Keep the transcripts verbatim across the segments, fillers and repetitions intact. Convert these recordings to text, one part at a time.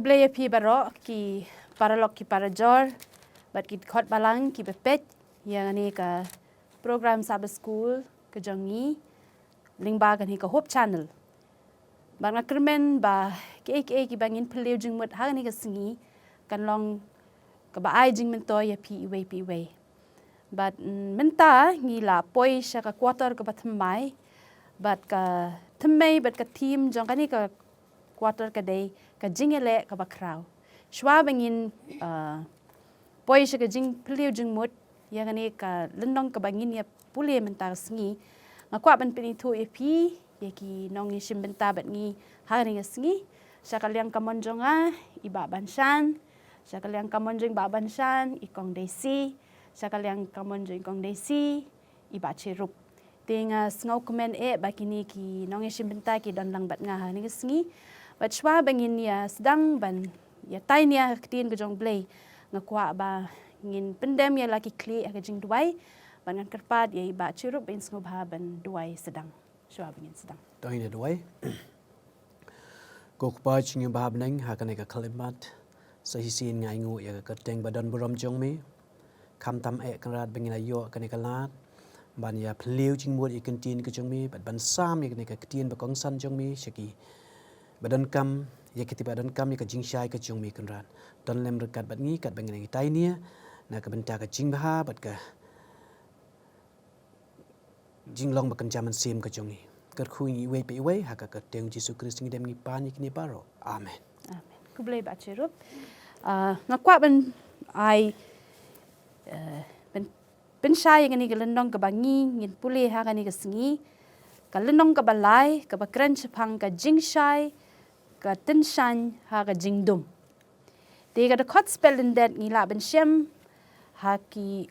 Khublei ïa phi baroh ki paralok ki parajor bad ki dkhot balang kiba peit ïa kane ka program Sabbath School ka jong ngi lyngba kane ka Hope Channel. Bad nga kyrmen ba kiei kiei kiba ngin phylliew jingmut ha kane ka sngi kan long kaba ai jingmyntoi ïa phi iwei pa iwei. Bad mynta ngi la poi sha ka quarter kaba thymmai bad ka thymmai bad ka theme jong kane ka quarter ka dei ka jingïaleh kaba khraw. Shuwa ba ngin poi sha ka jingphylliew jingmut ïa kane ka lynnong kaba ngin ïa pule mynta ka sngi, nga kwah ban pynithuh ïa phi ïa ki nongïashim bynta bad ngi ha kane ka sngi. Sha ka liang kamon jong nga i Bah Banshan, sha ka liang kamon jong i Bah Banshan i Kong Daisy, sha ka liang kamon jong i Kong Daisy i Bah Chirup. Te nga sngewkmen eh ba kine ki nongïashim bynta ki don lang bad nga ha kane ka sngi. Bad shuwa ba ngin ïa sdang ban ïa tai nia ha ka ktien ka jong Blei, nga kwah ba ngin pyndem ïa la ki khlieh ha ka jingduwai. Bad ngan kyrpad ïa i Bah Chirup ba in sngewbha ban duwai sdang shuwa ba ngin sdang. To ngin ïa duwai. Ko Kpa jong ngi ba ha bneng, ha kane ka khyllipmat sa shisien nga ainguh ïa ka kyrteng ba don burom jong me. Khamtam eh Kynrad ba ngin ïa ïoh kane ka lad ban ïa phylliew jingmut ïa ka ktien ka jong me bad ban sam ïa kane ka ktien ba kongsan jong me sha ki ba donkam, ïa kito ba donkam ïa ka jingshai ka jong me Kynrad. Don lem ryngkat bad ngi katba ngin ïa tai nia na ka bynta ka jingbha bad ka jinglong ba kynja mynsiem ka jong ngi. Kyrkhu ïa ngi iwei pa iwei ha ka kyrteng Jisu Khrist ngi dem ngi pan ïa kine baroh. Amen. Amen. Khublei Bah Chirup. Nga kwah ban ai ban pynshai ïa kane ka lynnong kaba ngi ngin pule ha kane ka sngi. Ka lynnong kaba lai kaba kren shaphang ka jingshai ka tyngshaiñ ha ka jingdum. Te ka dkhot spell lyndet ngi lah ban shem ha ki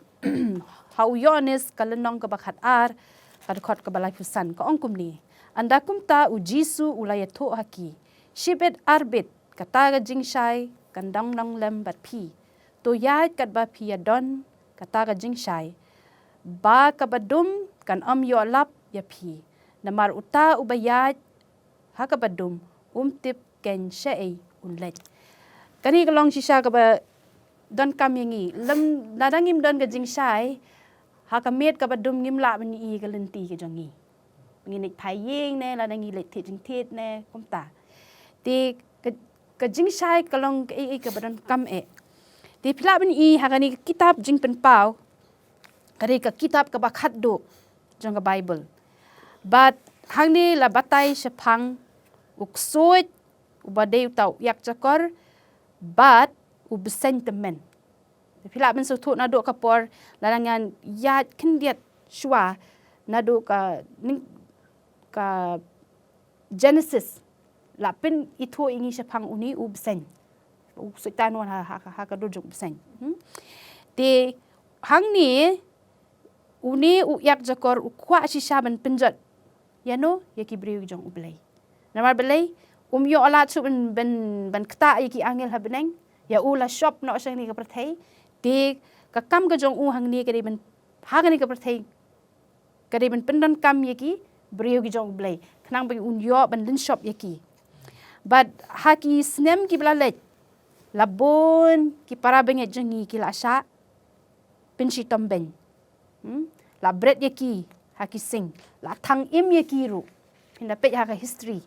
ha u Ïoannis ka lynnong kaba khatar ka dkhot kaba laiphew san ka ong kumne. Ynda kumta u Jisu u la ïathuh ha ki, shibit arbit kata ka jingshai kan dang nonglem bad phi. To ïaid katba phi ïa don kata ka jingshai, ba kaba dum kan ym ïoh lap ïa phi. Namar uta uba ïaid ha kaba dum um tip keiñ shaei un leit. Kane ka long shisha kaba donkam ïa ngi. Lada ngim don ka jingshai ha ka miet kaba dum ngim lah ban ïohi ka lynti ka jong ngi. Ngi leit phai ïing ne lada ngi leit thied jingthied ne kumta. Te ka jingshai ka long kaei kaei kaba donkam eh. Te phi lah ban ïohi ha kane ka kitab Jingpynpaw, ka dei ka kitab kaba khatduh jong ka Baibl. Bad hangne la batai shaphang u ksuid uba dei uta u ïakjakor bad u bseiñ tymmen. Phi lah ban sngewthuh naduh ka por lada ngan ïaid khyndiat shuwa naduh ka ka Genesis la pynithuh ïa ngi shaphang une u bseiñ. U Soitan u wan ha ka dur jong u bseiñ. Te hangne une u ïakjakor u kwah shisha ban pynjot ïano ïa ki briew jong u Blei. Namar balei? Um ïoh lad shuh ban ban ktah ïa ki angel ha bneng, ïa u la shop noh sha kane ka pyrthei. Te ka kam ka jong u hangne ka dei ban ha kane ka pyrthei ka dei ban pyndonkam ïa ki briew ki jong u Blei khnang ba un ïoh ban lynshop ïa ki. Bad ha ki snem kiba la leit la bun ki para bangeit jong ngi ki la shah pynshitom beiñ. La bret ïa ki ha ki sing, la thang im ïa ki ruh. Phin da peit ha ka history,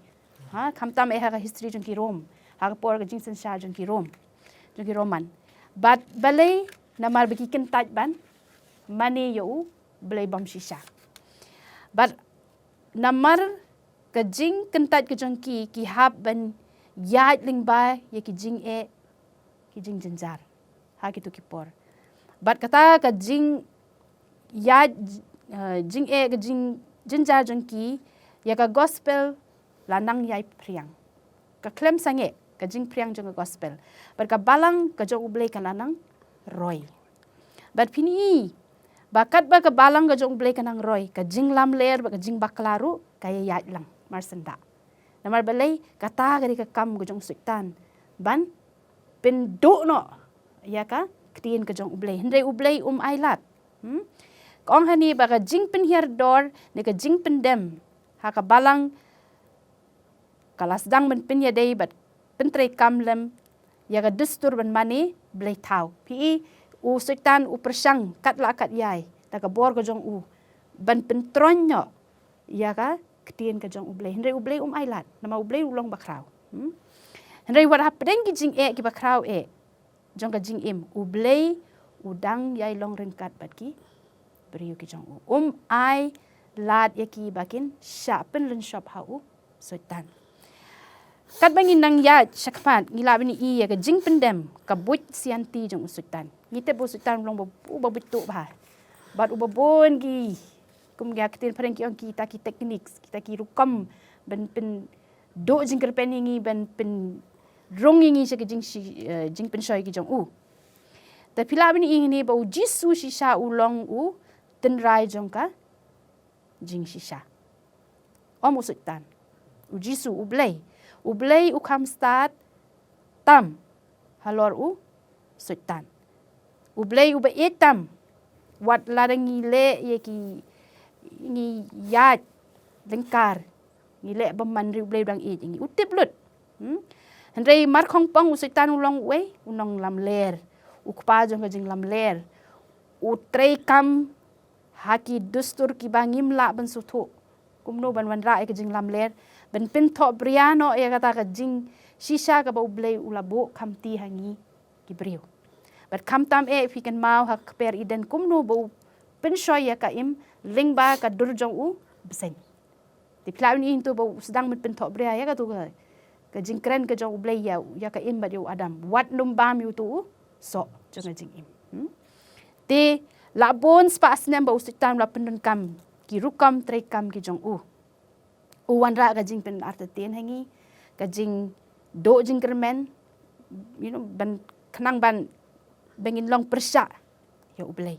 ha khamtam eh ha ka history jong ki Rom, ha ka por ka jingsynshar jong ki Rom, jong ki Roman. Bad balei? Namar ba ki kyntait ban mane ïa u Blei bym shisha. Bad namar ka jingkyntait ka jong ki, ki hap ban ïaid lyngba ïa ki jingeh ki jingjynjar ha kito ki por. Bad kata ka jingïaid jingeh ka jingjynjar jong ki ïa ka gospel la nang ïai phriang. Ka khlem sangeh ka jingphriang jong ka gospel. Bad ka balang ka jong u Blei ka la nang roi. Bad phin i ba katba ka balang ka jong u Blei ka nang roi, ka jinglamler bad ka jingbakla ruh ka ïaid lang marsyndah. Namar balei? Kata ka dei ka kam ka jong u Soitan ban pynduh noh ïa ka ktien ka jong u Blei. Hynrei u Blei um ailad. Ka ong hangne ba ka jingpynhiar dor ne ka jingpyndem ha ka balang ka la sdang ban pynïadei bad pyntreikam lem ïa ka dustur ban mane blei thaw. Phi i, u Soitan u pyrshang kat la kat ïai da ka bor ka jong u ban pyntroiñ noh ïa ka ktien ka jong U Blei. Hynrei U Blei um ai lad, namar U Blei u long bakhraw. Hmm? Hynrei wat hapdeng ki jingeh ki bakhraw eh jong ka jingim, U Blei u dang ïai long ryngkat bad ki briew ki jong u. Um ai lad ïa ki ba kin shah pynlynshop ha u Soitan. Katba ngin nang ïaid shakhmat, ngi lah ban ïohi ïa ka jingpyndem, ka buit sianti jong u Soitan. Ngi tip ba u Soitan u long ba, uba buit tuh bha. Bad uba bun ki, kum ïa ka ktien phareng ki ong kita ki techniques, kita ki rukom ban pynduh jingkyrpad ïa ngi, ban pynrung ïa ngi sha ka jing shi-, eh, jingpynshoi ki jong u. Te phi lah ban ïohi hangne ba u Jisu shisha u long u tynrai jong ka jingshisha. Ym u Soitan. U Jisu, U Blei. U Blei u kham stad tam halor u Soitan. U Blei uba ïeit tam. Wat lada ngi leh ïa ki, ngi ïaid lyngkar, ngi leh bymman, hynrei U Blei u dang ïeit ïa ngi. U tip lut. Hmm? Hynrei markhongpong u Soitan u long uei, u nonglamler. U kpa jong ka jinglamler. U treikam ha ki dustur kiba ngim lah ban sngewthuh. Kumno ban wanrah ïa ka jinglamler, ban pynthohbria noh ïa kata ka jingshisha kaba U Blei u la buh khamti ha ngi ki briew. Bad khamtam eh phi kynmaw ha ka kper Eden kumno ba u pynshoi ïa ka im lyngba ka dur jong u bseiñ. Te phi lah ban ïohi to ba u sdang ban pynthohbria ïa kato ka, ka jingkren ka jong U Blei ïa, ïa ka im bad ïa u Adam. Wat nym bam ïa uto u soh jong ka jingim. Hmm? Te la bun spah snem ba u Soitan u la pyndonkam ki rukom treikam ki jong u. U wanrah ka jingpynartatien ha ngi, ka jingduh jingkyrmen, you know, ban khnang ban, ban ngin long pyrshah ïa U Blei.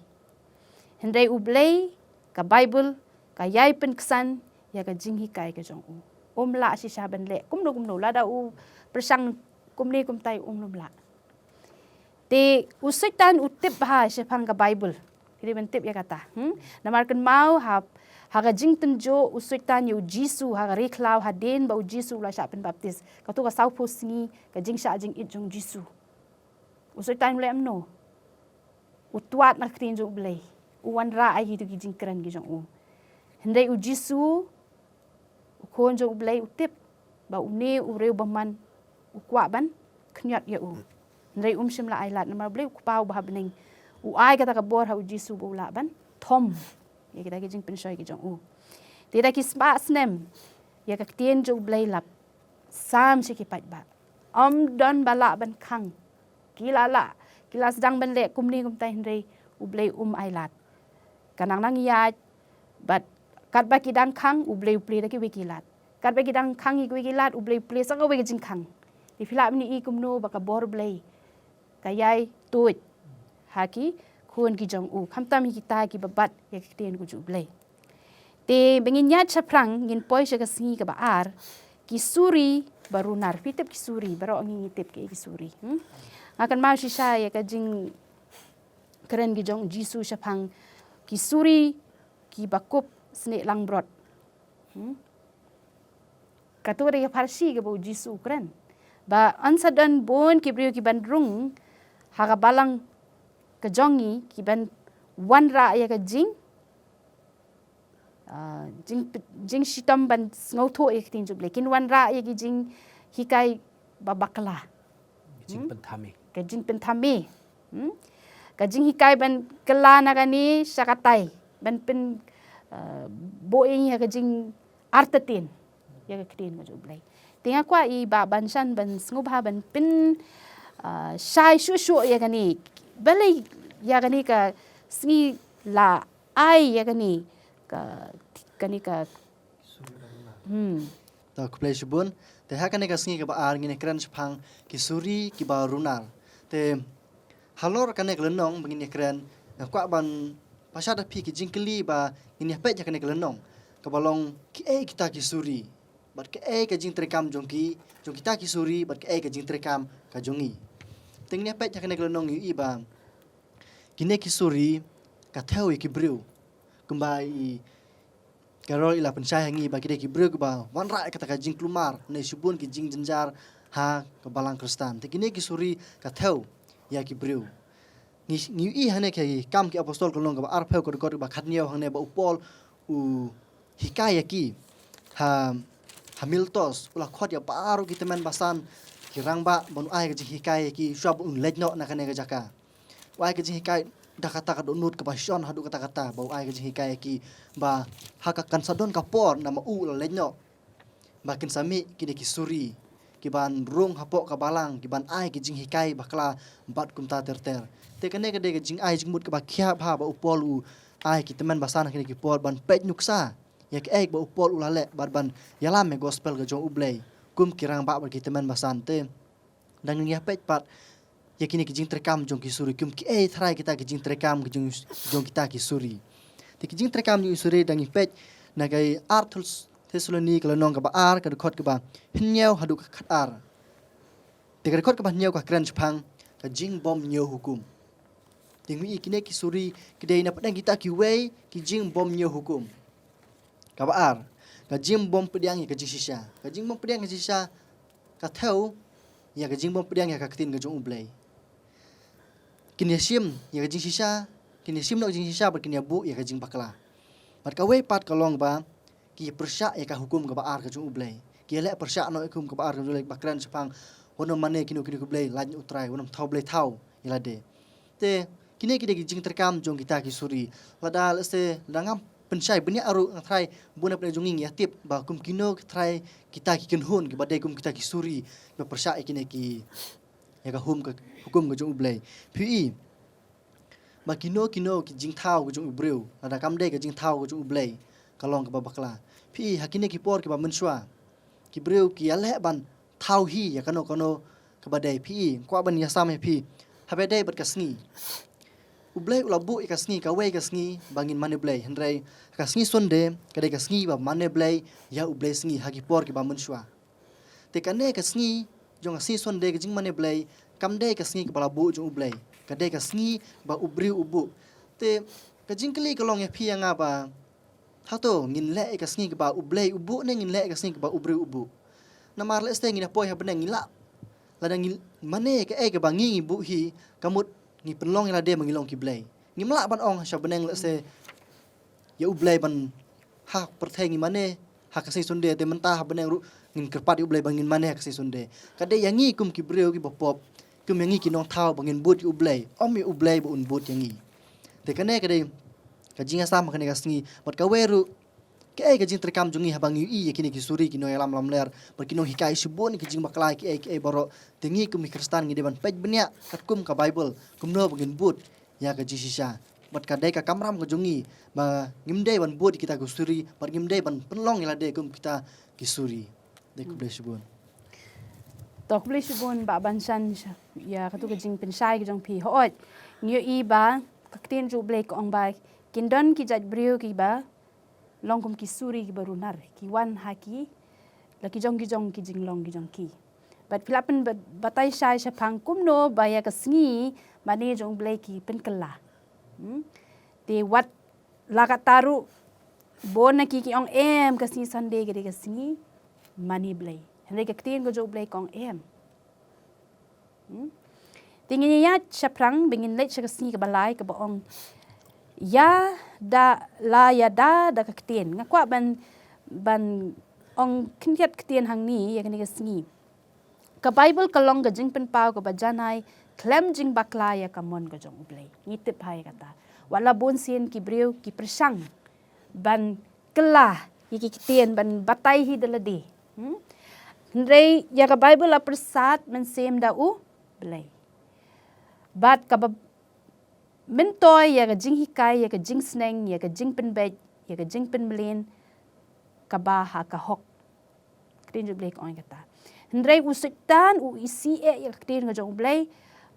Hynrei U Blei, ka Baibl, ka ïai pynksan ïa ka jinghikai ka jong u. Um lah shisha ban leh kumno kumno, lada u pyrshang kumne kumtai, um lah. Te u Soitan u tip bha shaphang ka Baibl. Phi dei ban tip ïa kata. Hmm? Namar kynmaw ha, ha ka jingtynjuh u Soitan ïa u Jisu ha ka ri khlaw hadien ba u Jisu u la shah pynbaptis. Kato ka sawphew sngi ka jingshah jingit jong u Jisu. U Soitan u leh kumno? U twad na ka ktien jong U Blei. U wanrah ïa kito ki jingkren ki jong u. Hynrei u Jisu, u Khun jong U Blei, u tip ba une u riewbymman u kwah ban khñiot ïa u. Hynrei um shym la ai lad namar U Blei u Kpa uba ha bneng u ai kata ka bor ha u Jisu ba u lah ban thom ïa kita ki jingpynshoi ki jong u. Te da ki spah snem ïa ka ktien jong U Blei la sam sha ki paidbah. Ym don ba lah ban khang. Ki la lah, ki la sdang ban leh kumne kumtai hynrei U Blei um ai lad. Ka nang nang ïaid, bad katba ki dang khang, U Blei u plie da kiwei ki lad. Katba ki dang khang ïa kiwei ki lad, U Blei u plie sa kawei ka jingkhang. Te phi lah ban ïohi kumno ba ka bor Blei ka ïai tuid ha ki khun ki jong u. Khamtam ïa kita kiba bat ïa ka ktien ka jong U Blei. Te ba ngin ïaid shaphrang, ngin poi sha ka sngi kaba ar, ki suri ba runar. Phi tip ki suri, baroh ngi ngi tip ki, ki suri. Hmm? Nga kynmaw shisha ïa ka jingkren ki jong u Jisu shaphang ki suri kiba kup snieh langbrot. Hmm? Kato ka dei ka pharshi kaba u Jisu u kren. Ba yn sa don bun ki briew kiban rung ha ka balang ka jong ngi kiban wanrah ïa ka jing, ah, jing, jingshitom ban sngewthuh ïa ka ktien jong U Blei. Kin wanrah ïa ki jinghikai ba bakla. Jingpynthame. Ka jingpynthame. Hmm? Ka jinghikai ban kylla na kane sha katai. Ban pyn, ah, buh ïa ngi ha ka jingartatien ïa ka ktien ka jong U Blei. Te nga kwah i Bah Banshan ban sngewbha ban pyn, ah, shai shuh shuh ïa kane. Balei ïa kane ka sngi la ai ïa kane ka, kane ka, hmm. To khublei shibun. Te ha kane ka sngi kaba ar ngin ïakren shaphang ki suri kiba runar. Te halor kane ka lynnong ba ngin ïakren, nga kwah ban pynshai da phi ki jingkylli ba ngin ïapeit ha kane ka lynnong. Kaba long kiei kita ki suri. Bad kaei ka jingtreikam jong ki, jong kita ki suri, bad kaei ka jingtreikam ka jong ngi. Te ngin ïapeit ha kane ka lynnong ïohi ba kine ki suri ka thew ïa ki briew. Kumba i Carol i la pynshai ha ngi ba ki dei ki briew kiba wanrah ïa kata ka jingkulmar, ne shibun ki jingjynjar ha ka balang Khristan. Te kine ki suri ka thew ïa ki briew. Ngi, ngi ïohi hangne ki Kam ki Apostol ka lynnong kaba arphew ka dkhot kaba khatñiew hangne ba u Paul u hikai ïa ki ha, ha Miletos, u la khot ïa baroh ki tymmen basan ki rangbah ban ai ka jinghikai ïa ki shuwa ba un leit noh na kane ka jaka. U ai ka jinghikai da kata ka dohnud kaba shon haduh katta katta, ba u ai ka jinghikai ïa ki ba ha ka kan sa don ka por namar u la leit noh, ba kin sa mih kine ki suri ki ban rung hapoh ka balang, ki ban ai ki jinghikai bakla bad kumta ter ter. Te kane ka dei ka jingai jingmut kaba khia bha ba u Paul u ai ki tymmen basan ha kine ki por ban peit nuksa ïa kaei ba u Paul u la leh bad ban ïalam ïa gospel ka jong U Blei kum ki rangbah bad ki tymmen basan. Te dang ngi ïa peit pat ïa kine ki jingtreikam jong ki suri, kum kiei tharai kita ki jingtreikam ki jong, jong kita ki suri. Te ki jingtreikam jong ki suri dang ngi peit na ka Ar Thessaloni ka lynnong kaba ar ka dkhot kaba hynñiew haduh ka khatar. Te ka dkhot kaba hynñiew ka kren shaphang ka jingbym ñiew hukum. Te ngi ïohi kine ki suri ki dei na pdeng kita kiwei ki jingbym ñiew hukum. Kaba ar, ka jingbym pdiang ïa ka jingshisha. Ka jingbym pdiang ïa ka jingshisha ka thew ïa ka jingbym pdiang ïa ka ktien ka jong U Blei. Kin ïa shim ïa ka jingshisha, kin ïa shim noh ka jingshisha bad kin ïa buh ïa ka jingbakla. Bad kawei pat ka long ba ki pyrshah ïa ka hukum kaba ar ka jong U Blei. Ki ïa leh pyrshah noh ïa ka hukum kaba ar ka jong U Blei ba kren shaphang wat nym mane kino kino ki blei, lait na U Trai, wat nym thaw blei thaw ïa lade. Te kine ki dei ki jingtreikam jong kita ki suri. Lada lehse lada ngam pynshai bniah ruh nga tharai bun na pdeng jong ngi ngi ïa tip ba kum kino ki tharai kita ki kynhun kiba dei kum kita ki suri kiba pyrshah ïa kine ki, ïa ka hum ka, hukum ka jong U Blei. Phi i ba kino kino ki jingthaw ka jong u briew lada kam dei ka jingthaw ka jong U Blei ka long kaba bakla. Phi i ha kine ki por kiba mynshuwa ki briew ki ïa leh ban thaw hi ïa kano kano kaba dei. Phi i kwah ban ïa sam ïa phi haba dei bad ka sngi. U Blei u la buh ïa ka sngi, kawei ka sngi ba ngin mane Blei. Hynrei ka sngi Sunday ka dei ka sngi ba mane Blei ïa U Blei sngi ha ki por kiba mynshuwa. Te kane ka sngi jong ka sngi Sunday ka jingmane Blei kam dei ka sngi kaba la buh jong U Blei. Ka dei ka sngi ba u briew u buh. Te ka jingkylli ka long ïa phi ïa nga ba hato ngin leh ïa ka sngi kaba U Blei u buh ne ngin leh ïa ka sngi kaba u briew u buh? Namar lehse ngin ïa poi ha bneng ngi lah lada ngi mane kaei kaba ngi ngi buh hi, ka mut ngi pynlong ïa lade ba ngi long ki blei. Ngim lah ban ong sha bneng lehse ïa U Blei ban ha pyrthei ngi mane ha ka sngi Sunday, te mynta ha bneng ruh ngin kyrpad ïa U Blei ba ngin mane ha ka sngi Sunday. Ka dei ïa ngi kum ki briew kiba pop, kum ïa ngi ki nongthaw ba ngin bud ïa U Blei, ym ïa U Blei ba un bud ïa ngi. Te kane ka dei ka jingïasam ha kane ka sngi. Bad kawei ruh, kaei ka jingtreikam jong ngi haba ngi ïohi ïa kine ki suri ki nongïalam lamler bad ki nonghikai shibun ki jingbakla kiei kiei baroh. Te ngi kum ki Khristan ngi dei ban peit bniah katkum ka Baibl kumno ba ngin bud ïa ka jingshisha. Bad ka dei ka kamram ka jong ngi ba ngim dei ban bud ïa kita ki suri bad ngim dei ban pynlong ïa lade kum kita ki suri. Dei, khublei shibun. To khublei shibun Bah Banshan ïa katu ka jingpynshai ka jong phi. Hooid, ngi ïohi ba ka ktien jong U Blei ka ong ba kin don ki jait briew kiba long kum ki suri kiba runar, ki wan ha ki la ki jong ki jong ki jinglong ki jong ki. Bad phi la pynbatai shai shaphang kumno ba ïa ka sngi mane jong U Blei ki pynkylla. Hmm? Te wat la katta ruh bun na ki ki ong em ka sngi Sunday ka dei ka sngi mane Blei. Hynrei ka ktien ka jong U Blei ka ong em. Hmm? Te ngin ïa shaphrang ba ngin leit sha ka sngi kaba lai kaba ong ïa da, la ïada da ka ktien. Nga kwah ban, ban ong khyndiat ktien hangne ïa kane ka sngi. Ka Baibl ka long ka jingpynpaw kaba janai khlem jingbakla ïa ka mon ka jong U Blei. Ngi tip ha ïa kata. Wat la bun sien ki briew ki pyrshang ban kylla ïa ki ktien, ban batai hi da lade. Hmm? Hynrei ïa ka Baibl la pyrsad mynsiem da U Blei. Bad kaba myntoi ïa ka jinghikai, ïa ka jingsneng, ïa ka jingpynbeit, ïa ka jingpynmlien kaba ha ka hok. Ktien jong U Blei ka ong kata. Hynrei u Soitan u isih eh ïa ka ktien ka jong U Blei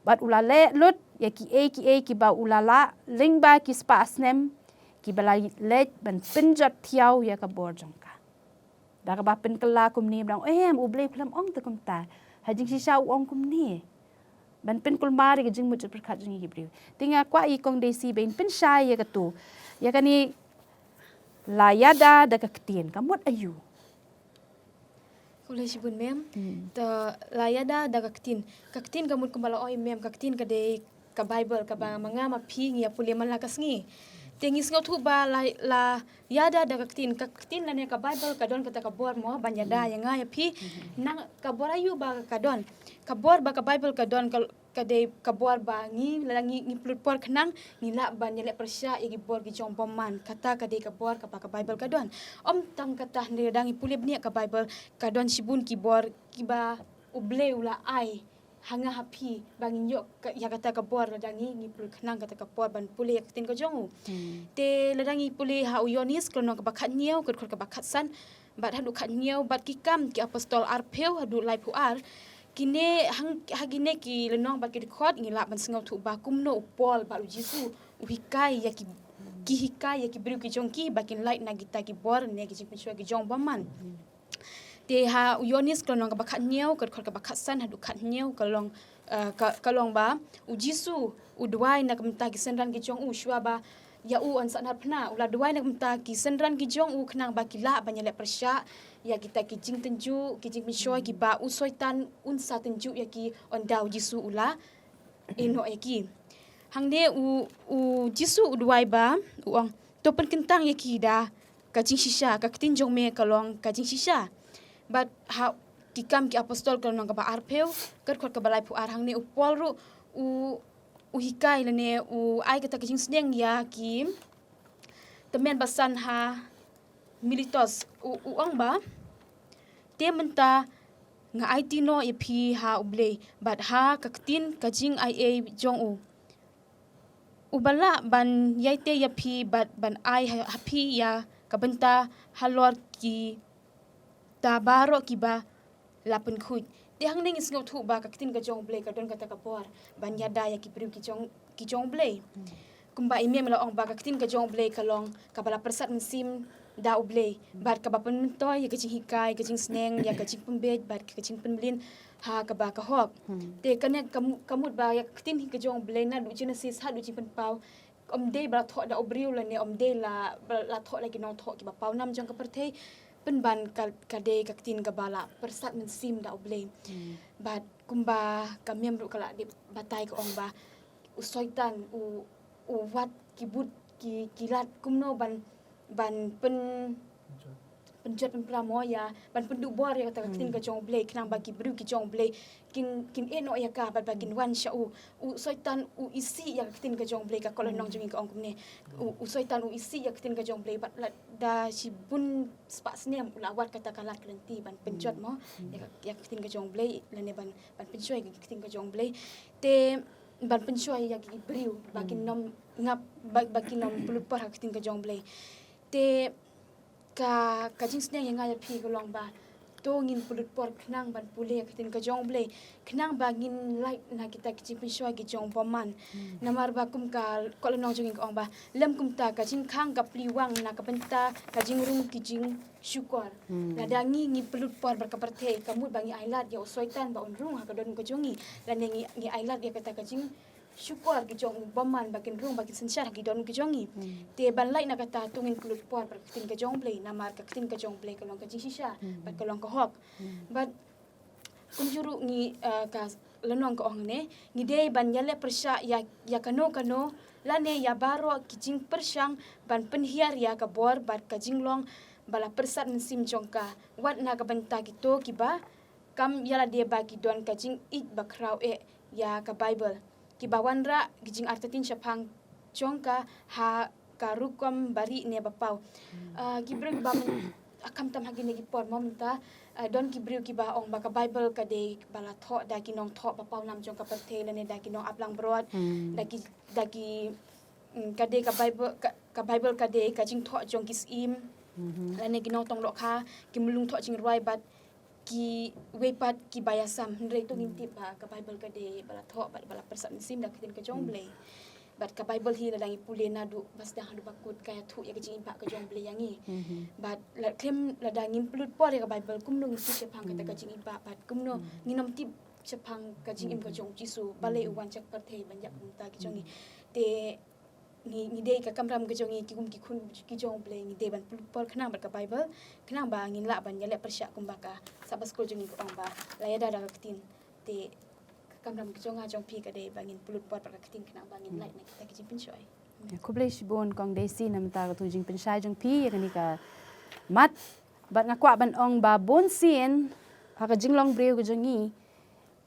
bad u la leh lut ïa kiei kiei kiba u la lah lyngba ki spah snem kiba la leit ban pynjot thiaw ïa ka bor jong ka. Da kaba pynkylla kumne ba dang, em, U Blei u khlem ong te kumta. Ha jingshisha u ong kumne. Ban pynkulmar ïa ka jingmut jingpyrkhat jong ngi ki briew. Te nga kwah ïa i Kong Daisy ba in pynshai ïa katu. Ïa kane la ïada da ka ktien, ka mut aïu? Khublei shibun mem. Te la ïada da ka ktien. Ka ktien ka mut kumba la ong mem, ka ktien ka dei ka Bible kaba ma nga ma phi ngi ïa pule man la ka sngi. Te ngi sngewthuh ba la, la ïada da ka ktien, ka ktien lane ka Bible ka don kata ka bor mo ban ïada ïa nga ïa phi. Nang ka bor aïu ba ka don. Ka bor ba ka Bible ka don ka, ka dei ka bor ba ngi, lada ngi, ngi pynlut por khnang, ngi lah ban ïaleh pyrshah ïa ki bor ki jong u bymman. Kata ka dei ka bor kaba ka Bible ka don. Ym tang kata, hynrei lada ngi pule bniah ka Bible, ka don shibun ki bor kiba U Blei u la ai ha nga ha phi ba ngin ïoh ka, ïa kata ka bor lada ngi, ngi pynlut khnang kata ka por ban pule ïa ka ktien ka jong u. Te lada ngi pule ha u Ïoannis ka lynnong kaba khathynñiew, ka dkhot kaba khatsan bad haduh khathynñiew, bad Ki Kam ki Apostol arphew haduh laiphew ar. Kine hang, ha kine ki lynnong bad ki dkhot ngi lah ban sngewthuh ba kumno u Paul bad u Jisu u hikai ïa ki, ki hikai ïa ki briew ki jong ki ba kin lait na kita ki bor ne ki jingpynshoi ki jong u bymman. Te ha u Ïoannis ka lynnong kaba khathynñiew, ka dkhot kaba khatsan haduh khathynñiew, ka long, eh, ka, ka long ba u Jisu u duwai na ka bynta ki synran ki jong u, shuwa ba ïa u yn sahnarphna, u la duwai na ka bynta ki synran ki jong u khnang ba ki lah ban ïaleh pyrshah ïa kita ki jingtynjuh, ki jingpynshoi kiba u Soitan un sa tynjuh ïa ki ynda u Jisu u la ïehnoh ïa ki. Hangne u, u Jisu u duwai ba u ong, to pynkyntang ïa ki da ka jingshisha, ka ktien jong me ka long ka jingshisha. Bad ha Ki Kam ki Apostol ka lynnong kaba arphew, ka dkhot kaba laiphew ar, hangne u Paul ruh u, u hikai lane u ai kata ka jingsneng ïa ki tymmen basan ha Miletos, u, u ong ba, te mynta nga aiti noh ïa phi ha U Blei bad ha ka ktien ka jingaiei jong u, uba lah ban ïaitei ïa phi bad ban ai ha, ha phi ïa ka bynta halor kita baroh kiba la pynkhuid. Te hangne ngi sngewthuh ba ka ktien ka jong U Blei ka don kata ka bor ban ïada ïa ki briew ki jong, ki jong U Blei. Kumba i mem la ong ba ka ktien ka jong U Blei ka long kaba la pyrsad mynsiem da U Blei bad kaba pynmyntoi ïa ka jinghikai, ka jingsneng, ïa ka jingpynbeit bad ka jingpynmlien ha kaba ka hok. Te kane ka mu-, ka mut ba ïa ka ktien hi ka jong U Blei naduh Genesis haduh Jingpynpaw, ym dei ba la thoh da u briew lane ym dei la, ba la thoh da ki nongthoh kiba paw nam jong ka pyrthei. Pynban ka, ka dei ka ktien kaba la pyrsad mynsiem da U Blei. Bad kumba ka mem ruh ka la dep batai ka ong ba u Soitan u, u wad ki bud ki, ki lad kumno ban, ban pyn pynjot pynpra mo ïa, ban pynduh bor ïa kata ka ktien ka jong U Blei khnang ba ki briew ki jong U Blei kin, kin ïehnoh ïa ka bad ba kin wan sha u. U Soitan u isih ïa ka ktien ka jong U Blei, ka kot lynnong jong ngi ka ong kumne. U, u Soitan u isih ïa ka ktien ka jong U Blei bad lada shibun spah snem u la wad kata ka lad ka lynti ban pynjot mo ïa ka, ïa ka ktien ka jong U Blei lane ban, ban pynshoi ïa ka ktien ka jong U Blei. Te ban pynshoi ïa ki briew ba kin ym ngap, ba, ba kin ym pynlut por ha ka ktien ka jong U Blei. Te ka, ka jingsneng ïa nga ïa phi ka long ba to ngin pynlut por khnang ban pule ïa ka ktien ka jong U Blei khnang ba ngin lait na kita ki jingpynshoi ki jong u bymman. Namar ba kum ka kot lynnong jong ngi ka ong ba, lym kumta ka jingkhang ka plie wang na ka bynta ka jingrung ki jingshukor. Lada ngi, ngi pynlut por bad ka pyrthei, ka mut ba ngi ailad ïa u Soitan ba un rung ha ka dohnud ka jong ngi, lane ngi, ngi ailad ïa kata ka jing shukor ki jong u bymman ba kin rung, ba kin synshar ha ki dohnud ki jong ngi. Te ban lait na kata to ngin pynlut por bad ka ktien ka jong U Blei, namar ka ktien ka jong U Blei ka long ka jingshisha bad ka long ka hok. Bad kumjuh ruh ngi, eh, ka lynnong ka ong ne, ngi dei ban ïaleh pyrshah ïa, ïa kano kano lane ïa baroh ki jingpyrshang ban pynhiar ïa ka bor bad ka jinglong ba la pyrsad mynsiem jong ka, wat na ka bynta kito kiba kam ïa lade ba ki don ka jingïeit ba khraw eh ïa ka Baibl, kiba wanrah ki jingartatien shaphang jong ka ha ka rukom barieh ne ba paw. Ah, ki briew ba myn-, ah, khamtam ha kine ki por mo mynta, ah, don ki briew kiba ong ba ka Baibl ka dei ba la thoh da ki nongthoh ba paw nam jong ka pyrthei lane da ki nongap langbrot, da ki, da ki, mm, ka dei ka Baibl, ka, ka Baibl ka dei ka jingthoh jong ki syiem lane ki nongtong dohkha, ki mlung thoh jingrwai bad kiwei pat kiba ïasam. Hynrei to ngin tip ba ka Baibl ka dei ba la thoh bad ba la pyrsad mynsiem da ka ktien ka jong U Blei. Bad ka Baibl hi lada ngi pule naduh ba sdang haduh ba kut ka ïathuh ïa ka jingibah ka jong U Blei ïa ngi. Bad la khlem lada ngim pynlut por ïa ka Baibl kumno ngin tip shaphang kata ka jingibah bad kumno ngin ym tip shaphang ka jingim ka jong U Jisu balei u wan sha ka pyrthei ban ïap kumta ki jong ngi. Te ngi, ngi dei ka kamram ka jong ngi ki kum ki khun ki jong U Blei, ngi dei ban pynlut por khnang bad ka Bible, khnang ba ngin lah ban ïaleh pyrshah kumba ka Sabbath School jong ngi ka ong ba la ïada da ka ktien. Te ka kamram ka jong nga jong phi ka dei ba ngin pynlut por bad ka ktien khnang ba ngin lait na kita ki jingpynshoi. Khublei shibun Kong Daisy namar ka tu jingpynshai jong phi ïa kane ka mat. Bad nga kwah ban ong ba bun sien ha ka jinglong briew ka jong ngi,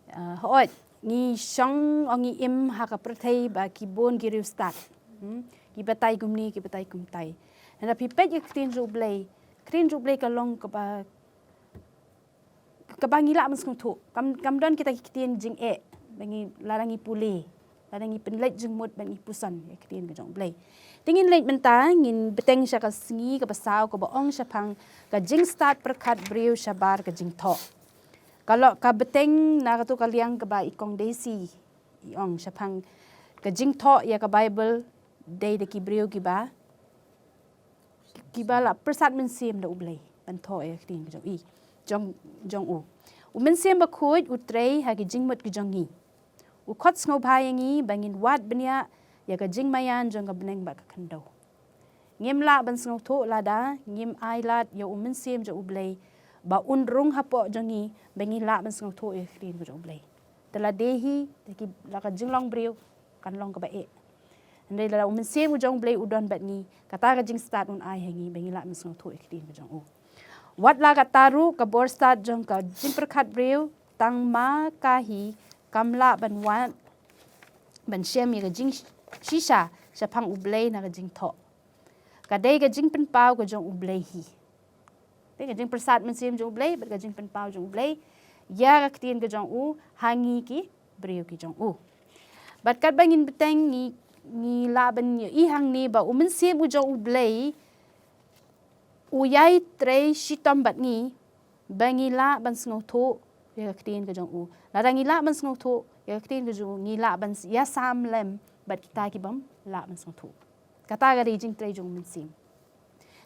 ah, hooid, ngi shong, ong, ngi im ha ka pyrthei ba ki bun ki riewstad. Hmm? Ki batai kumne, ki batai kumtai. Hynrei phi peit ïa ka ktien jong U Blei, ka ktien jong U Blei ka long kaba, kaba ngi lah ban sngewthuh. Kam, kam don kita ki ktien jingeh ba ngi, lada ngi pule, lada ngi pynleit jingmut bad ngi puson ïa ka ktien ka jong U Blei. Te ngin leit mynta, ngin bteng sha ka sngi kaba saw kaba ong shaphang ka jingstad pyrkhat briew shabar ka jingthoh. Ka long ka bteng na katu ka liang kaba i Kong Daisy i ong shaphang ka jingthoh ïa ka Bible dei da ki briew kiba, kiba la pyrsad mynsiem da U Blei ban thoh ïa ka ktien ka jong i, jong, jong u. U Mynsiem Bakhuid u trei ha ki jingmut ki jong ngi. U khot sngewbha ïa ngi ba ngin wad bniah ïa ka jingmaïan jong ka bneng bad ka khyndew. Ngim lah ban sngewthuh lada ngim ai lad ïa U Mynsiem jong U Blei ba un rung hapoh jong ngi ba ngi lah ban sngewthuh ïa ka ktien ka jong U Blei. Te la dei hi, te ki, la ka jinglong briew kan long kaba eh. Hynrei lada U Mynsiem u jong U Blei u don bad ngi, kata ka jingstad un ai ha ngi ba ngi lah ban sngewthuh ïa ka ktien ka jong u. Wat la katta ruh ka bor stad jong ka jingpyrkhat briew, tang ma ka hi kam lah ban wad ban shem ïa ka jingshisha shaphang U Blei na ka jingthoh. Ka dei ka jingpynpaw ka jong U Blei hi. Te ka jingpyrsad mynsiem jong U Blei bad ka jingpynpaw jong U Blei ïa ka ktien ka jong u ha ngi ki briew ki jong u. Bad katba ngin bteng ngi, ngi lah ban ïohi hangne ba U Mynsiem u jong U Blei u ïai trei shitom bad ngi ba ngi lah ban sngewthuh ïa ka ktien ka jong u. Lada ngi lah ban sngewthuh ïa ka ktien ka jong u, ngi lah ban ïasam lem bad kita kibym lah ban sngewthuh. Kata ka dei jingtrei jong U Mynsiem.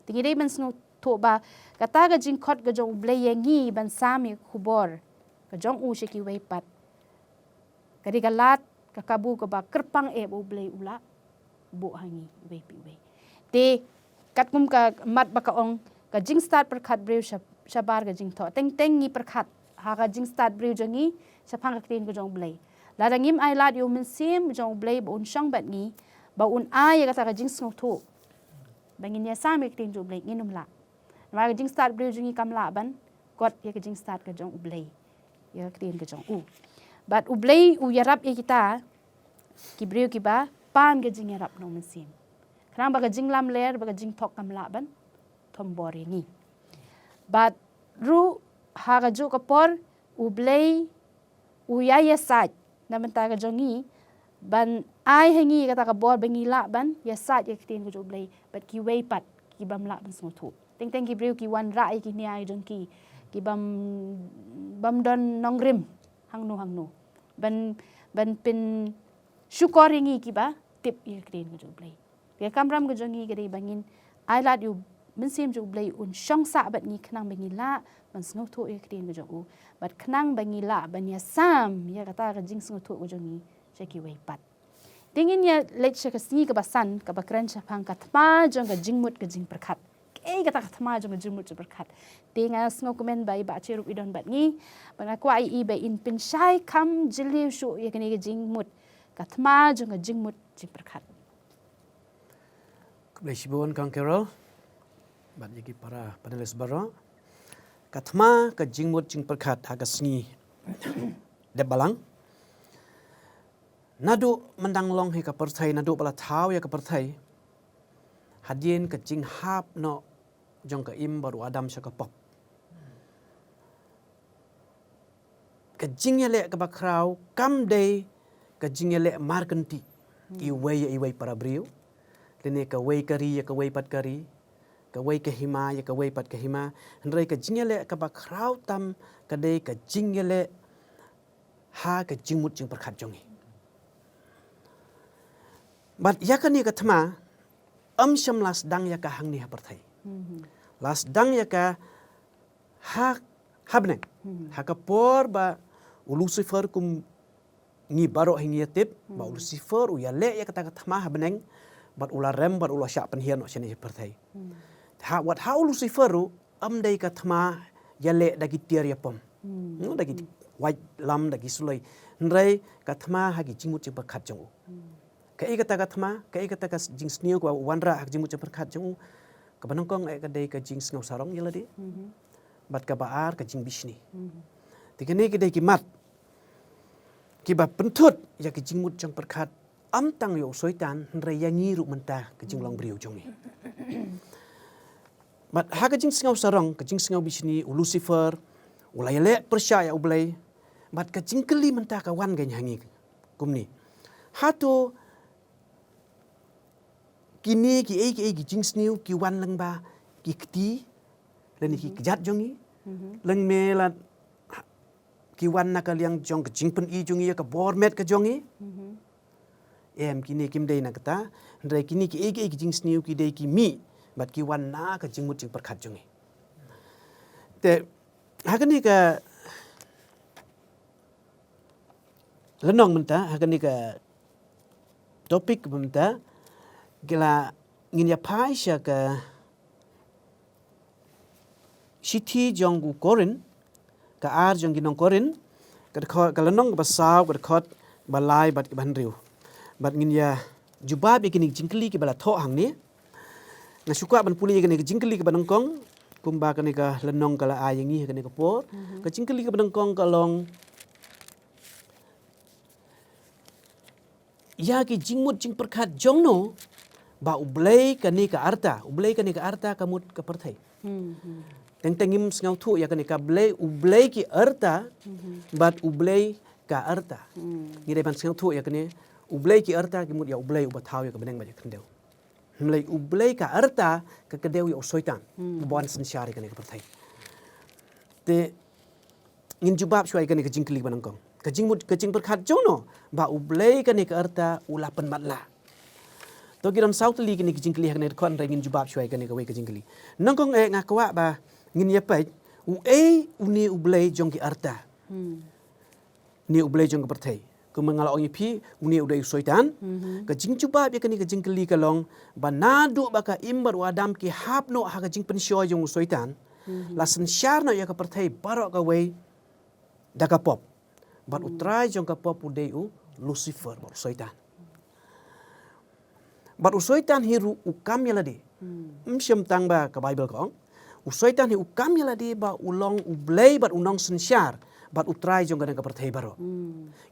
Te ngi dei ban sngewthuh ba kata ka jingkhot ka jong U Blei ïa ngi ban sam ïa ka khubor ka jong u sha kiwei pat, ka dei ka lad, ka kabu kaba kyrpang eh ba U Blei u la buh ha ngi iwei pa iwei. Te katkum ka mat ba ka ong, ka jingstad pyrkhat briew sha-, shabar ka jingthoh. Teng teng ngi pyrkhat ha ka jingstad briew jong ngi shaphang ka ktien ka jong U Blei. Lada ngim ai lad ïa U Mynsiem jong U Blei ba un shong bad ngi, ba un ai ïa kata ka jingsngewthuh ba ngin ïasam ïa ka ktien jong U Blei, ngin ym lah. Namar ka jingstad briew jong ngi kam lah ban kot ïa ka jingstad ka jong U Blei, ïa ka ktien ka jong u. Bad U Blei u ïarap ïa kita ki briew kiba pan ka jingïarap na U Mynsiem, khnang ba ka jinglamler bad ka jingthok kam lah ban thombor ïa ngi. Bad ruh ha kajuh ka por U Blei u ïai ïasaid na bynta ka jong ngi, ban ai ha ngi kata ka bor ba ngi lah ban ïasaid ïa ka ktien ka jong U Blei bad kiwei pat kibym lah ban sngewthuh. Teng teng ki briew ki wanrah ïa ki nia jong ki, kibym, bym don nongrim hangno hangno ban, ban pynshukor ïa ngi kiba tip ïa ka ktien ka jong U Blei. Ka kamram ka jong ngi ka dei ba ngin ai lad ïa U Mynsiem jong U Blei un shong sah bad ngi khnang ba ngi lah ban sngewthuh ïa ka ktien ka jong u, bad khnang ba ngi lah ban ïasam ïa kata ka jingsngewthuh ka jong ngi sha kiwei pat. Te ngin ïa leit sha ka sngi kaba san kaba kren shaphang ka thma jong ka jingmut ka jingpyrkhat. Kaei kata ka thma jong ka jingmut jingpyrkhat? Te nga sngewkmen ba i Bah Cherub i don bad ngi, bad nga kwah ïa i ba in pynshai kham jylliew shuh ïa kane ka jingmut, ka thma jong ka jingmut jingpyrkhat. Khublei shibun Kong Carol bad ïa ki para panelist baroh. Ka thma ka jingmut jingpyrkhat ha ka sngi dep balang. Naduh mynta long hi ka pyrthei, naduh ba la thaw ïa ka pyrthei, hadien ka jinghap noh jong ka Im bad u Adam sha ka pop, ka jingïaleh kaba khraw kam dei ka jingïaleh markynti iwei ïa iwei para briew, lane kawei ka ri ïa kawei pat ka ri, kawei ka hima ïa kawei pat ka hima. Hynrei ka jingïaleh kaba khraw tam ka dei ka jingïaleh ha ka jingmut jingpyrkhat jong ngi. Bad ïa kane ka thma ym shym la sdang ïa ka hangne ha pyrthei. La sdang ïa ka ha, ha bneng. Ha ka por ba u Lucifer, kum ngi baroh hi ngi ïa tip ba u Lucifer u ïaleh ïa kata ka thma ha bneng bad u la rem bad u la shah pynhiar noh shane pyrthei. Ha, wat ha u Lucifer ruh, ym dei ka thma ïaleh da ki tiar ïapom. Hmm, da ki wait lam, da ki suloi. Hynrei ka thma ha ki jingmut jingpyrkhat jong u. Kaei kata ka thma, kaei kata ka jingsniew kaba u wanrah ha ka jingmut jingpyrkhat jong u. Kaba nyngkong eh ka dei ka jingsngew sarong ïa lade. Bad kaba ar ka jingbishni. Te kine ki dei ki mat kiba pynthut ïa ka jingmut jingpyrkhat, ym tang ïa u Soitan, hynrei ïa ngi ruh mynta ka jinglong briew jong ngi. Bad ha ka jingsngew sarong, ka jingsngew bishni, u Lucifer u la ïaleh pyrshah ïa u Blei. Bad ka jingkylli mynta ka wan kein ha ngi kumne. Hato kine kiei kiei ki jingsniew ki wan lyngba ki kti lane ki kjat jong ngi? Lane la ki wan na ka liang jong ka jingpyni jong ngi ïa ka bor met ka jong ngi? Em, kine kim dei na kata, hynrei kine kiei kiei ki jingsniew ki dei ki mih bad ki wan na ka jingmut jingpyrkhat jong ngi. Te ha kane ka lynnong mynta, ha kane ka topic mynta, ki la ngin ïa phai sha ka shithi jong u Korinth, ka ar jong ki nong Korinth, ka dkhot, ka lynnong kaba saw, ka dkhot ba lai bad kaba hynriew. Bad ngin ïa jubab ïa kine ki jingkylli kiba la thoh hangne. Nga shu kwah ban pule ïa kane ka jingkylli kaba nyngkong, kumba kane ka lynnong ka la ai ïa ngi ha kane ka por. Ka jingkylli kaba nyngkong ka long, ïa ki jingmut jingpyrkhat jongno ba U Blei kane ka arta, U Blei kane ka arta ka mut ka pyrthei. Teng teng ngim sngewthuh ïa kane ka Blei, U Blei ki arta, bad U Blei ka arta. Ngi dei ban sngewthuh ïa kane, U Blei ki arta ki mut ïa U Blei uba thaw ïa ka bneng bad ïa ka khyndew. Hynrei U Blei ka arta ka kdew ïa u Soitan, uba wan synshar ïa kane ka pyrthei. Te ngin jubab shuwa ïa kane ka jingkylli ba nyngkong. Ka jingmut, ka jingpyrkhat jongno ba U Blei kane ka arta u la pynmatlah. To ki don saw tylli kine ki jingkylli ha kane ka dkhot, hynrei ngin jubab shuwa ïa kane kawei ka jingkylli. Nyngkong eh nga kwah ba ngin ïa peit, uei une U Blei jong ki arta? Une U Blei jong ka pyrthei. Kumba nga la ong ïa phi, une u dei u Soitan. Ka jingjubab ïa kane ka jingkylli ka long ba naduh ba ka Im bad u Adam ki hap noh ha ka jingpynshoi jong u Soitan, la synshar noh ïa ka pyrthei baroh kawei da ka pop. Bad u trai jong ka pop u dei u Lucifer bad u Soitan. Bad u Soitan hi ruh u kam ïa lade. Ym shym tang ba ka Baibl ka ong. U Soitan hi u kam ïa lade ba u long u blei bad u nongsynshar bad u trai jong kane ka pyrthei baroh.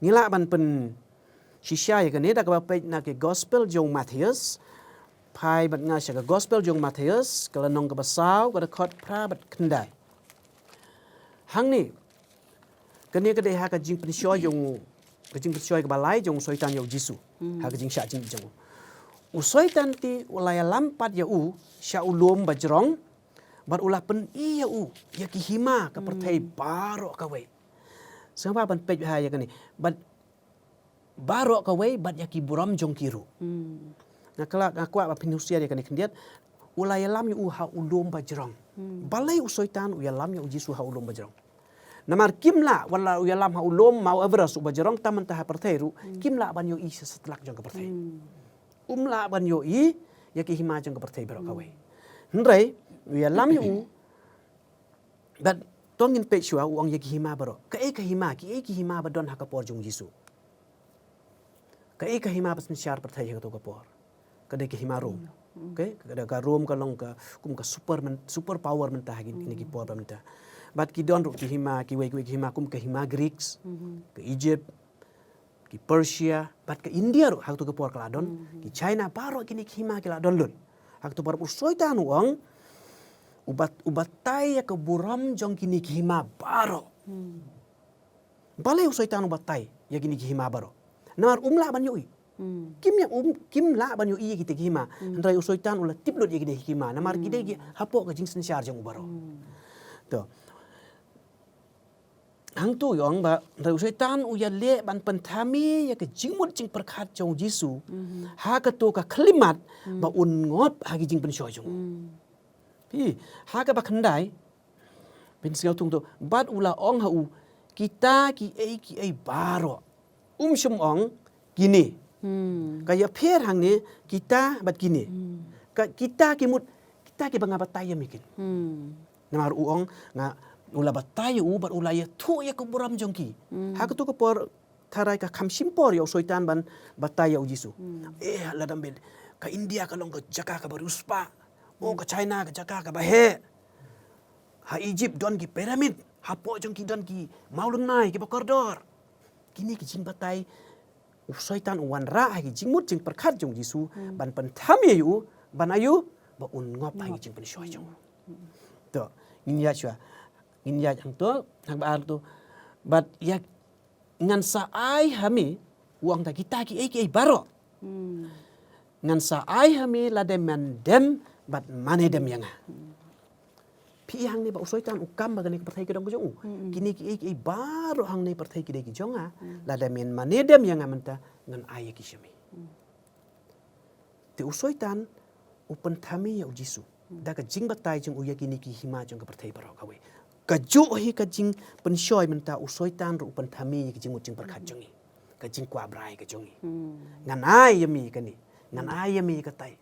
Ngi lah ban pynshisha ïa kane da kaba peit na ki gospel jong u Mathaios. Phai bad nga sha ka gospel jong u Mathaios, ka lynnong kaba saw, ka dkhot phra bad khyndai. Hangne, kane ka dei ha ka jingpynshoi jong u, ka jingpynshoi kaba lai jong u Soitan ïa u Jisu. Ha ka jingshah jingim jong u. U Soitan te u la ïalam pat ïa u sha u lum bajrong, bad u la pyni ïa u ïa ki hima ka pyrthei baroh kawei. Sngewbha ban peit ha ïa kane. Bad baroh kawei bad ïa ki burom jong ki ruh. Nga kwah, nga kwah ba phin husiar ïa kane khyndiat. U la ïalam ïa u ha u lum bajrong. Balei u Soitan u ïalam ïa u Jisu ha u lum bajrong? Namar kim lah, wat la u ïalam ha u lum Mount Everest u bajrong, tang mynta ha pyrthei ruh, kim lah ban ïohi sha satlak jong ka pyrthei. Um lah ban ïohi ïa ki hima jong ka pyrthei baroh kawei. Hynrei u ïalam ïa u, bad to ngin peit shuwa, u ong ïa ki hima baroh. Kaei ka hima, kiei ki hima ba don ha ka por jong u Jisu? Kaei ka hima ba synshar pyrthei ha kato ka por? Ka dei ka hima Rom. Okay? Ka dei ka Rom ka long ka, kum ka super men-, super power mynta ha kine ki por ba mynta. Bad ki don ruh ki hima, kiwei kiwei ki hima, kum ka hima Greeks, ka Egypt, ki Persia, bad ka India ruh ha kato ka por ka la don, ki China, baroh kine ki hima ki la don lut. Ha kato ka por u Soitan u ong, u bat, u batai ïa ka burom jong kine ki hima baroh. Balei u Soitan u batai ïa kine ki hima baroh? Namar um lah ban ïohi. Kim ïa um, kim lah ban ïohi ïa kite ki hima. Hynrei u Soitan u la tip lut ïa kine ki hima. Namar ki dei ki hapoh ka jingsynshar jong u baroh. To. Hangto u ong ba, hynrei u Soitan u ïaleh ban pynthame ïa ka jingmut jingpyrkhat jong u Jisu. Ha kato ka khyllipmat ba un ngop ha ki jingpynshoi jong u. Phi, ha kaba khyndai, phin sngewthuh to, bad u la ong ha u, kita kiei kiei baroh. Um shym ong, kine. Hmm. Ka ïapher hangne kita bad kine. Hmm. Ka kita ki mut, kita kiba nga batai ïa me kin. Hmm. Namar u ong nga, u la batai ïa u bad u la ïathuh ïa ka burom jong ki. Hmm. Ha kato ka por tharai ka kham shim por ïa u Soitan ban batai ïa u Jisu. Hmm. Eh, lada ym bit, ka India ka long ka jaka kaba riewspah. Oh, ka China ka jaka kaba heh. Ha Egypt don ki pyramid, hapoh jong ki don ki mawlynnai kiba kordor. Kine ki jingbatai, u Soitan u wanrah ha ki jingmut jingpyrkhat jong u Jisu, hmm, ban pynthame ïa u, ban aïu, ba un ngop ha ki, ngop, jingpynshoi jong u. Hmm. To, ngin ïa shuwa. Ngin ïa hangto, hang ba ar to. Bad ïa ngan sa ai ha me, u ong ta kita kiei kiei baroh. Hmm. Ngan sa ai ha me lada men dem bad mane dem ïa nga. Hmm. Phi i hangne ba u Soitan u kam ba kane ka pyrthei ka dei ka jong u. Hmm. Kine kiei kiei baroh hangne pyrthei ki dei ki jong nga. Hmm. Lada men mane dem ïa nga mynta ngan ai ïa ki sha me. Hmm. Te u Soitan u pynthame ïa u Jisu. Hmm. Da ka jingbatai jong u ïa kine ki hima jong ka pyrthei baroh kawei. Kajuh hi ka jingpynshoi mynta u Soitan ruh u pynthame ïa ka jingmut jingpyrkhat, hmm, jong ngi. Ka jingkwah brai ka jong ngi. Hmm. Ngan ai ïa me kane. Ngan, hmm, ai ïa me katai.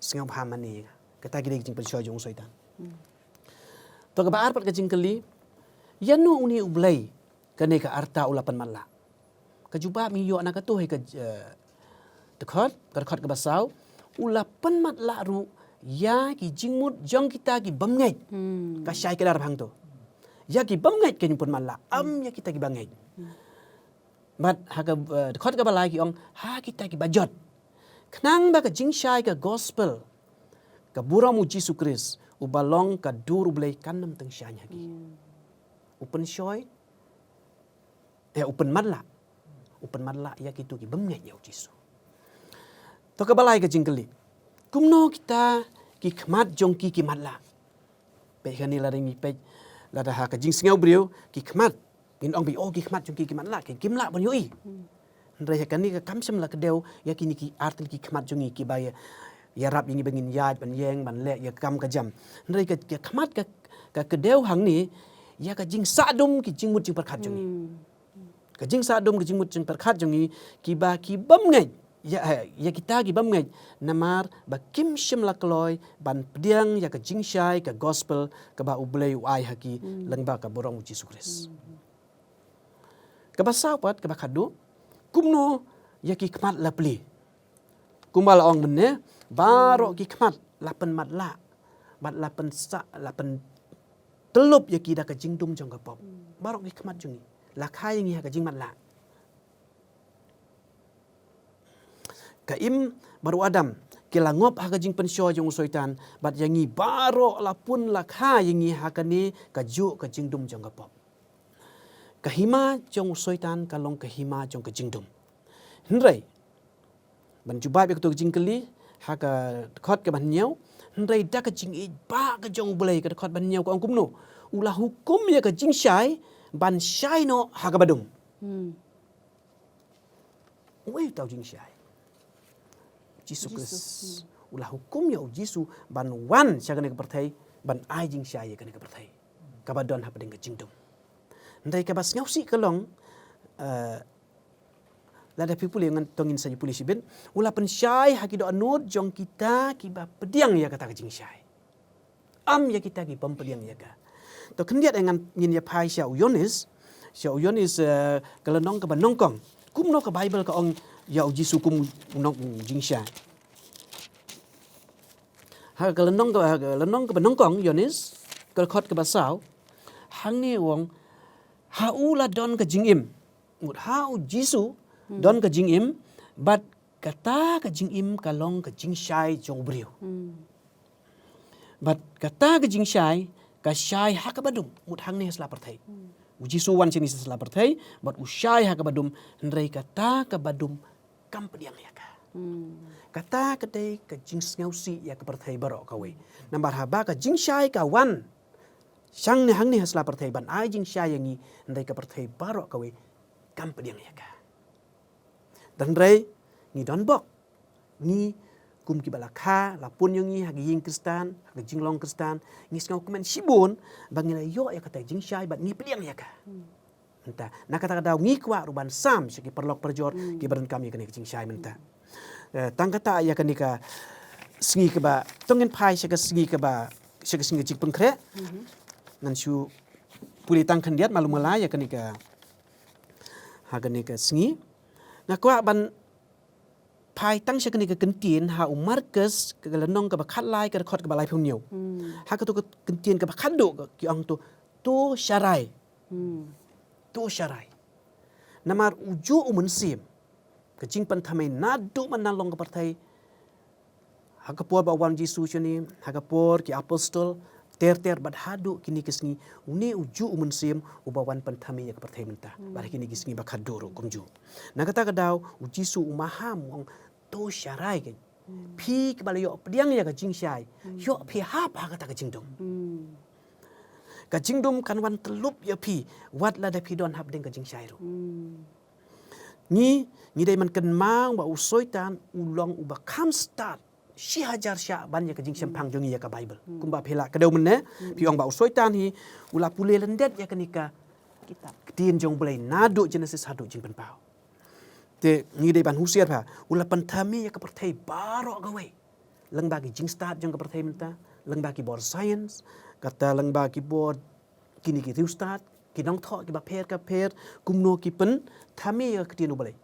Sngewbha mane ïa nga. Kata ki dei ka jingpynshoi jong u Soitan. Hmm. To kaba ar pat ka jingkylli. Ïano une u Blei kane ka arta u la pynmatlah? Ka jubab ngi ïoh na kato hi ka, eh, dkhot, ka dkhot kaba saw, u la pynmatlah ruh ïa ki jingmut jong kita ki bymngeit. Hmm. Ka shai kdar ba hangto. Ïa ki bymngeit kein u pynmatlah, ym, hmm, ïa kita kiba ngeit. Hmm. Bad ha ka, eh, dkhot kaba lai ki ong, ha kita kiba jot. Khnang ba ka jingshai ka gospel, ka burom u Jisu Khrist, uba long ka dur u Blei kan ym tyngshaiñ ha ki. Hmm. U pynshoi, eh, u pynmatlah. U pynmatlah ïa kito ki bym ngeit ïa u Jisu. To kaba lai ka jingkylli. Kumno kita ki khmat jong ki ki matlah? Peit kane lada ngi peit, lada ha ka jingsngew briew, ki khmat. Ngin ong ba, oh, ki khmat jong ki ki matlah, ki kim lah ban ïohi. Hmm. Hynrei ha kane ka kam shym la kdew ïa kine ki artylli ki khmat jong ngi kiba ïa, ïarap ïa ngi ba ngin ïaid, ban ïeng, ban leh ïa ka kam ka jam. Hynrei ka, ka khmat ka, ka kdew hangne ïa ka jingsahdum ki jingmut jingpyrkhat jong ngi. Hmm. Ka jingsahdum ka jingmut jingpyrkhat jong ngi kiba ki bym ngeit ïa, eh, ïa kita ki bym ngeit namar ba kim shym la kloi ban pdiang ïa ka jingshai ka gospel kaba u Blei u ai ha ki, hmm, lyngba ka burom u Jisu Khrist. Hmm. Kaba saw pat, kaba khatduh, kumno ïa ki khmat la plie? Kumba la ong mynne, baroh, hmm, ki khmat la pynmatlah bad la pynsa, la pyntlop ïa ki da ka jingdum jong ka pop. Hmm. Baroh ki khmat jong ngi la kha ïa ngi ha ka jingmatlah. Ka Im bad u Adam ki la ngop ha ka jingpynshoi jong u Soitan, bad ïa ngi baroh la pun la kha ïa ngi ha kane kajuh ka jingdum jong ka pop. Ka hima jong u Soitan ka long ka hima jong ka jingdum. Hynrei ban jubab ïa kato ka jingkylli ha ka dkhot kaba hynñiew, hynrei da ka jingïeit ba ka jong u Blei, ka dkhot ba hynñiew ka ong kumno? U la hukum ïa ka jingshai ban shai noh ha kaba dum. Hmm. Uei uta u jingshai? Jisu, Jisu Khrist. Hmm. U la hukum ïa u Jisu ban wan sha kane ka pyrthei ban ai jingshai ïa kane ka pyrthei kaba don hapdeng ka jingdum. Hynrei kaba sngewsih ka long, eh, lada phi pule ngan, to ngin sa ïa pule shibit, u la pynshai ha ki dohnud jong kita kiba pdiang ïa kata ka jingshai. Ym ïa kita ki bym pdiang ïa ka. To khyndiat, eh, ngan, ngin ïa phai sha u Ïoannis, sha u Ïoannis, eh, ka lynnong kaba nyngkong. Kumno ka Baibl ka ong ïa u Jisu kum u nong, u jingshai? Ha ka lynnong ka, ha ka lynnong kaba nyngkong Ïoannis, ka dkhot kaba saw, hangne u ong, ha u la don ka jingim. Mut ha u Jisu, hmm, don ka jingim, bad kata ka jingim ka long ka jingshai jong u briew. Hmm. Bad kata ka jingshai ka shai ha kaba dum, mut hangne ha sla pyrthei. Hmm. U Jisu wan shane sha sla pyrthei bad u shai ha kaba dum, hynrei kata kaba dum kam pdiang ïa ka. Hmm. Kata ka dei ka jingsngewsih ïa ka pyrthei baroh kawei. Namar haba ka jingshai ka wan shangne hangne ha sla pyrthei ban ai jingshai ïa ngi, hynrei ka pyrthei baroh kawei kam pdiang ïa ka. Hynrei ngi don bok. Ngi kum kiba la kha, la pun ïa ngi ha ka ïing Khristan, ha ka jinglong Khristan, ngi sngewkmen shibun ba ngi la ïoh ïa kata ka jingshai bad ngi pdiang ïa ka. Hmm. Mynta na kata ka daw ngi kwah ruh ban sam sha ki paralok parajor ki ba donkam ïa kane ka jingshai mynta. Eh, tang kata ïa kane ka sngi kaba, to ngin phai sha ka sngi kaba, sha ka sngi ka jingpynkhreh. Ngan shu pule tang khyndiat malu mala ïa kane ka, ha kane ka sngi. Nga kwah ban phai tang sha kane ka kyntien ha u Markus ka lynnong kaba khatlai ka dkhot kaba laiphew hynñiew. Ha kato ka kyntien kaba khatduh ki ong to, to sharai. To sharai. Namar u juh u mynsiem, ka jingpynthymmai naduh mynta na long ka pyrthei, ha ka por ba wan Jisu shane, ha ka por ki apostol, ter ter bad haduh kine ki sngi, une u juh u mynsiem uba wan pynthymmai ïa ka pyrthei mynta. Bad ha kine ki sngi ba khatduh ruh kumjuh. Na kata ka daw u Jisu u maham u ong, to sharai kein. Phi kiba la ïoh pdiang ïa ka jingshai, ïoh phi hap ha kata ka jingdum. Ka jingdum kan wan tyllup ïa phi wat lada phi don hapdeng ka jingshai ruh. Ngi, ngi dei ban kynmaw ba u Soitan u long uba kham stad shi hajar shah ban ïa ka jingshemphang jong ngi ïa ka Baibl. Kumba phi lah kdew mynne, phi ong ba u Soitan hi u la pule lyndet ïa kane ka kitab, ktien jong U Blei naduh Genesis haduh Jingpynpaw. Te ngi dei ban husiar bha, u la pynthymmai ïa ka pyrthei baroh kawei. Lyngba ki jingstad jong ka pyrthei mynta, lyngba ki bor science, kata lyngba ki bor kine ki riewstad, ki nongthoh kiba pher ka pher, kumno ki pynthymmai ïa ka ktien U Blei.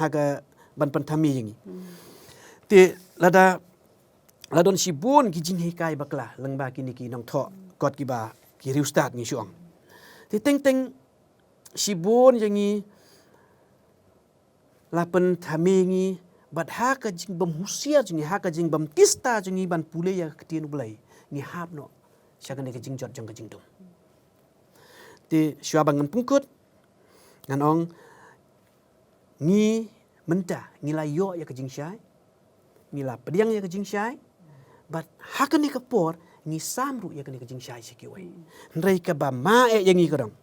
Ha ka ban pynthymmai ïa ngi. Te lada, la don shibun ki jinghikai bakla lyngba kine ki nongthoh kot kiba ki riewstad ngi shu ong. Te teng teng shibun ïa ngi la pynthymmai ngi, bad ha ka jingbym husiar jong ngi, ha ka jingbym tista jong ngi ban pule ïa ka ktien U Blei, ngi hap noh sha kane ka jingjot jong ka jingdum. Te shuwa ba ngan pynkut, ngan ong, ngi mynta ngi la ïoh ïa ka jingshai, ngi la pdiang ïa ka jingshai, bad ha kane ka por ngi sam ruh ïa kane ka jingshai sha kiwei. Hynrei kaba ma eh ïa ngi ka dong,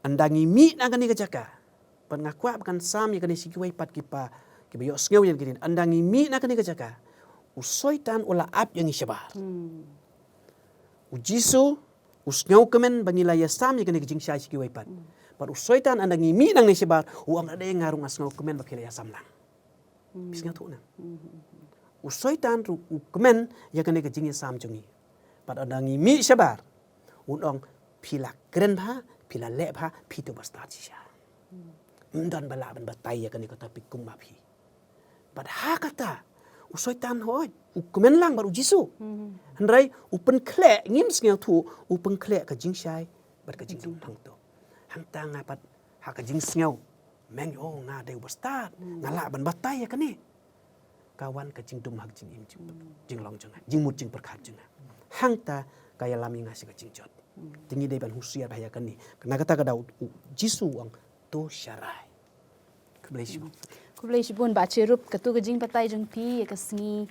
ynda ngi mih na kane ka jaka, bad nga kwah ba kan sam ïa kane sha kiwei pat kiba, kiba ïohsngew ïa kane, ynda ngi mih na kane ka jaka, u Soitan u la ap ïa ngi shabar. U Jisu u sngewkmen ba ngi la ïa sam ïa kane ka jingshai sha kiwei pat. Bad u Soitan ynda ngi mih nangne shabar u ong, lada nga ruh nga sngewkmen ba ki la ïa sam lang. Phi sngewthuh na? U Soitan ruh u kmen ïa kane ka jingïasam jong ngi. Bad ynda ngi mih shabar, un ong, phi la kren bha, phi la leh bha, phi to ba stad shisha. Ym don ba lah ban batai ïa kane ka topic kumba phi. Bad ha kata u Soitan, hooid, u kmen lang bad u Jisu. Hynrei u pynkhleh, ngim sngewthuh, u pynkhleh ka jingshai bad ka jingdum hangto. Hangta nga pat ha ka jingsngew, meng, oh, nga dei u bastad, nga lah ban batai ïa kane. Ka wan ka jingdum ha ka jingim jing, jinglong jong nga, jingmut jingpyrkhat jong nga. Hangta ka ïalam ïa nga sha ka jingjot. Te ngi dei ban husiar bha ïa kane. Na kata ka daw u Jisu u ong, to sharai. Khublei shibun. Khublei shibun Bah Chirup, kato ka jingbatai jong phi ïa ka sngi,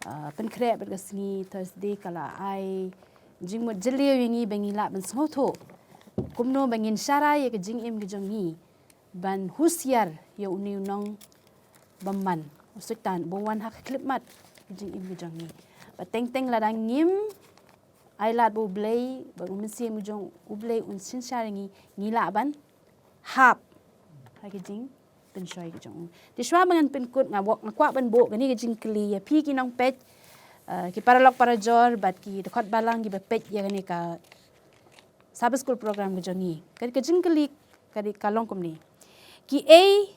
ah, pynkhreh bad ka sngi Thursday ka la ai jingmut jylliew ïa ngi ba ngi lah ban sngewthuh kumno ba ngin sharai ïa ka jingim ka jong ngi ban husiar ïa une u nongbymman, u Soitan, ba wan ha ka khyllipmat ka jingim ka jong ngi. Ba teng teng lada ngim ai lad ba U Blei, ba u Mynsiem u jong U Blei un synshar ïa ngi, ngi lah ban hap ha ka jingpynshoi ka jong u. Te shuwa ba ngan pynkut, nga wok, nga kwah ban buh kane ka jingkylli ïa phi ki nongpeit, eh, ki paralok parajor bad ki dkhot balang kiba peit ïa kane ka Sabbath School program ka jong ngi. Ka, ka jingkylli ka dei, ka long kumne. Kiei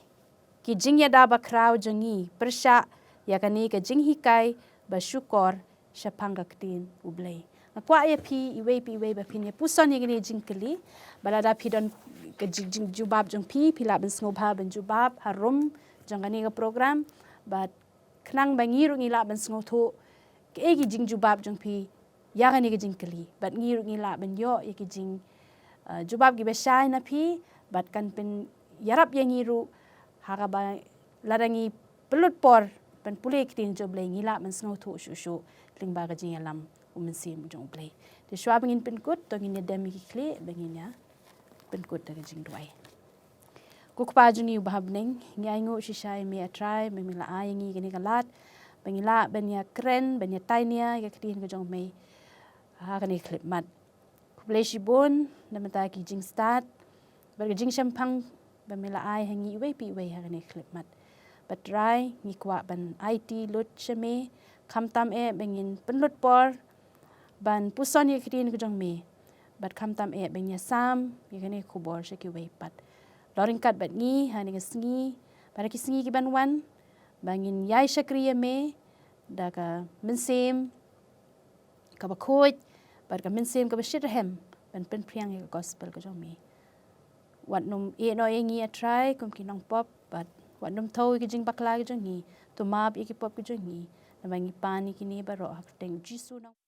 ki jingïada bakhraw jong ngi pyrshah ïa kane ka jinghikai ba shukor shaphang ka ktien U Blei? Nga kwah ïa phi iwei pa iwei ba phin ïa puson ïa kane ka jingkylli. Ba lada phi don ka jing, jingjubab jong phi, phi lah ban sngewbha ban jubab harum jong kane ka program. Bad khnang ba ngi ruh ngi lah ban sngewthuh kaei ki jingjubab jong phi ïa kane ka jingkylli, bad ngi ruh ngi lah ban ïoh ïa ki jing, eh, jubab kiba shai na phi, bad kan pynïarap ïa ngi ruh ha kaba lada ngi pynlut por ban pule ïa ka ktien jong U Blei, ngi lah ban sngewthuh shuh shuh lyngba ka jingïalam u Mynsiem u jong U Blei. Te shuwa ba ngin pynkut, to ngin ïa dem ïa ki khlieh ba ngin ïa pynkut da ka jingduwai. Ko Kpa jong ngi uba ha bneng, ngi ainguh shisha ïa me, A Trai, ba me la ai ïa ngi kane ka lad ba ngi lah ban ïa kren, ban ïa tainia ïa ka ktien ka jong me ha kane ka khyllipmat. Ko Khublei shibun namar ki jingstad bad ka jingshemphang ba me la ai ha ngi iwei pa iwei ha kane ka khyllipmat. Bad Trai, ngi kwah ban aiti lut sha me, khamtam eh ba ngin pynlut por ban puson ïa ka ktien ka jong me, bad khamtam eh ba ngin ïasam ïa kane ka khubor sha kiwei pat. Long ryngkat bad ngi ha kane ka sngi bad ha ki sngi ki ban wan, ba ngin ïai shakri ïa me da ka mynsiem kaba khuid bad ka mynsiem kaba shitrhem ban pynphriang ïa ka gospel ka jong me. Wat nym ïehnoh ïa ngi, A Trai, kum ki nongpop, bad wat nym thew ïa ki jingbakla ki jong ngi. To map ïa ki pop ki jong ngi, namar ngi pan ïa kine baroh ha ka kyrteng Jisu nong